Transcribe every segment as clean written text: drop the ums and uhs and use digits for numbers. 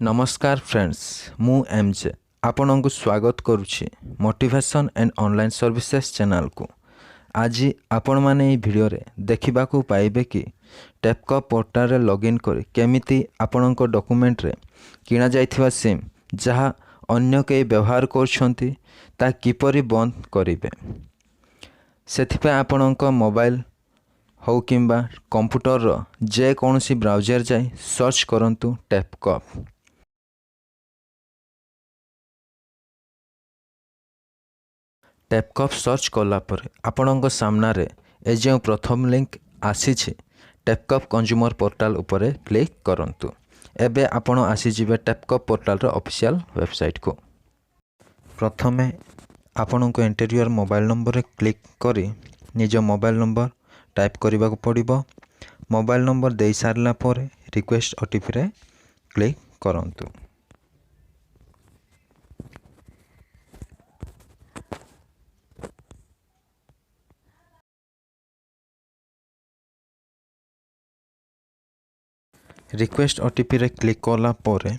ନମସ୍କାର ଫ୍ରେଣ୍ଡସ୍, ମୁଁ M J ଆପଣଙ୍କୁ ସ୍ୱାଗତ କରୁଛି ମୋଟିଭେସନ୍ ଆଣ୍ଡ ଅନଲାଇନ୍ ସର୍ଭିସେସ୍ ଚ୍ୟାନେଲ୍କୁ। ଆଜି ଆପଣମାନେ ଏହି ଭିଡ଼ିଓରେ ଦେଖିବାକୁ ପାଇବେ କି ଟେପକପ୍ ପୋର୍ଟାଲରେ ଲଗ୍ଇନ୍ କରି କେମିତି ଆପଣଙ୍କ ଡକୁମେଣ୍ଟରେ କିଣାଯାଇଥିବା ସିମ୍, ଯାହା ଅନ୍ୟ କେହି ବ୍ୟବହାର କରୁଛନ୍ତି, ତାହା କିପରି ବନ୍ଦ କରିବେ। ସେଥିପାଇଁ ଆପଣଙ୍କ ମୋବାଇଲ ହେଉ କିମ୍ବା କମ୍ପ୍ୟୁଟରର ଯେକୌଣସି ବ୍ରାଉଜର ଯାଇ ସର୍ଚ୍ଚ କରନ୍ତୁ ଟେପକପ୍। ଟେପକପ୍ ସର୍ଚ୍ଚ କଲା ପରେ ଆପଣଙ୍କ ସାମ୍ନାରେ ଏ ଯେଉଁ ପ୍ରଥମ ଲିଙ୍କ ଆସିଛି, ଟେପକପ୍ କଞ୍ଜ୍ୟୁମର ପୋର୍ଟାଲ ଉପରେ କ୍ଲିକ୍ କରନ୍ତୁ। ଏବେ ଆପଣ ଆସିଯିବେ ଟେପକପ୍ ପୋର୍ଟାଲର ଅଫିସିଆଲ ୱେବସାଇଟ୍କୁ। ପ୍ରଥମେ ଆପଣଙ୍କୁ ଏଣ୍ଟର your mobile ନମ୍ବରରେ କ୍ଲିକ୍ କରି ନିଜ ମୋବାଇଲ ନମ୍ବର ଟାଇପ୍ କରିବାକୁ ପଡ଼ିବ। ମୋବାଇଲ ନମ୍ବର ଦେଇସାରିଲା ପରେ ରିକ୍ୱେଷ୍ଟ ଓଟିପିରେ କ୍ଲିକ୍ କରନ୍ତୁ। ରିକ୍ୱେଷ୍ଟ ଓଟିପିରେ କ୍ଲିକ୍ କଲା ପରେ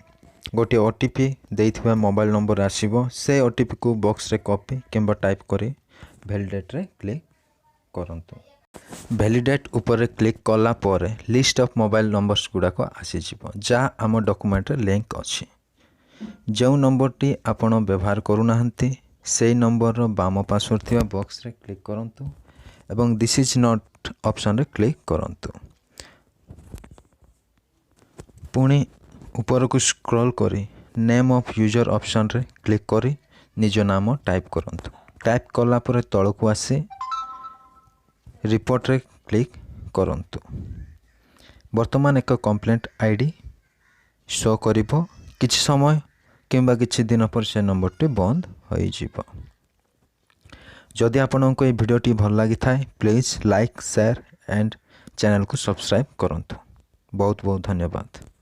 ଗୋଟିଏ ଓଟିପି ଦେଇଥିବା ମୋବାଇଲ ନମ୍ବର ଆସିବ। ସେ ଓଟିପିକୁ ବକ୍ସରେ କପି କିମ୍ବା ଟାଇପ୍ କରି ଭ୍ୟାଲିଡେଟ୍ରେ କ୍ଲିକ୍ କରନ୍ତୁ। ଭ୍ୟାଲିଡେଟ୍ ଉପରେ କ୍ଲିକ୍ କଲା ପରେ ଲିଷ୍ଟ ଅଫ୍ ମୋବାଇଲ ନମ୍ବର୍ସ ଗୁଡ଼ାକ ଆସିଯିବ, ଯାହା ଆମ ଡକୁମେଣ୍ଟରେ ଲିଙ୍କ ଅଛି। ଯେଉଁ ନମ୍ବରଟି ଆପଣ ବ୍ୟବହାର କରୁନାହାନ୍ତି, ସେଇ ନମ୍ବରର ବାମ ପାର୍ଶ୍ୱରେ ଥିବା ବକ୍ସରେ କ୍ଲିକ୍ କରନ୍ତୁ ଏବଂ this is not ଅପସନ୍ରେ କ୍ଲିକ୍ କରନ୍ତୁ। ପୁଣି ଉପରକୁ ସ୍କ୍ରଲ୍ କରି ନେମ୍ ଅଫ୍ ୟୁଜର୍ ଅପସନ୍ରେ କ୍ଲିକ୍ କରି ନିଜ ନାମ ଟାଇପ୍ କରନ୍ତୁ। ଟାଇପ୍ କଲା ପରେ ତଳକୁ ଆସି ରିପୋର୍ଟରେ କ୍ଲିକ୍ କରନ୍ତୁ। ବର୍ତ୍ତମାନ ଏକ କମ୍ପ୍ଲେଣ୍ଟ ଆଇଡି ଶୋ କରିବ। କିଛି ସମୟ କିମ୍ବା କିଛି ଦିନ ପରେ ସେ ନମ୍ବରଟି ବନ୍ଦ ହୋଇଯିବ। ଯଦି ଆପଣଙ୍କୁ ଏହି ଭିଡ଼ିଓଟି ଭଲ ଲାଗିଥାଏ, ପ୍ଲିଜ୍ ଲାଇକ୍, ସେୟାର ଆଣ୍ଡ ଚ୍ୟାନେଲକୁ ସବସ୍କ୍ରାଇବ୍ କରନ୍ତୁ। ବହୁତ ବହୁତ ଧନ୍ୟବାଦ।